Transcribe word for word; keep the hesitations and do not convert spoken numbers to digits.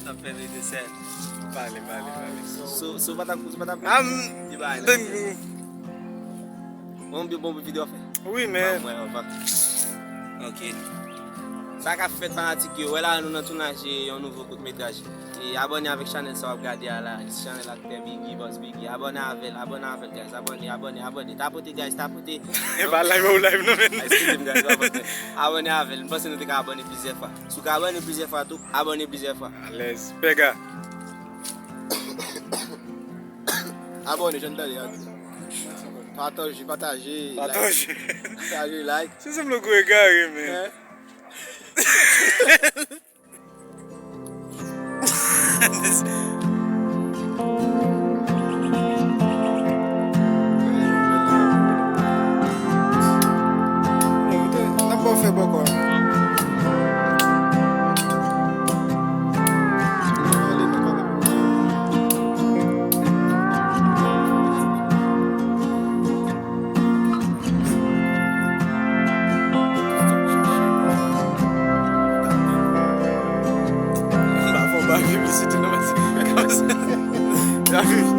Ap fè vide sèl. Pale, pale, pale. So, so pa t ap, so pa t ap. Am, Di bay la. den- Bon, bon, bon, videyo fè. wi, men. Mwen, anvan. Ok. Sa k ap fèt fanatik yo, wè la nou nan tounaj yon nouvo kout metraj. E abòne avèk chanèl sa w ap gade a la. Chanèl aktè Biggy, Boss Biggy. Abòne avè l, abòne avè l, guys. Abòne, abòne, abòne. Tapote, guys, tapote. E pa live ou live non men. Excuse me, guys, abòne. Abòne avè l. M panse nou te ka abòne plizyè fwa. Si w ka abòne plizyè fwa tou, abòne plizyè fwa. Alèz. Pèga. Abòne, jan tande a. Pataje, pataje. Pataje. Pataje, like. Se sanble gwo egare men. Hein? N ap ba w fè bòkò. Ba fò ba piblisite non men se konsa.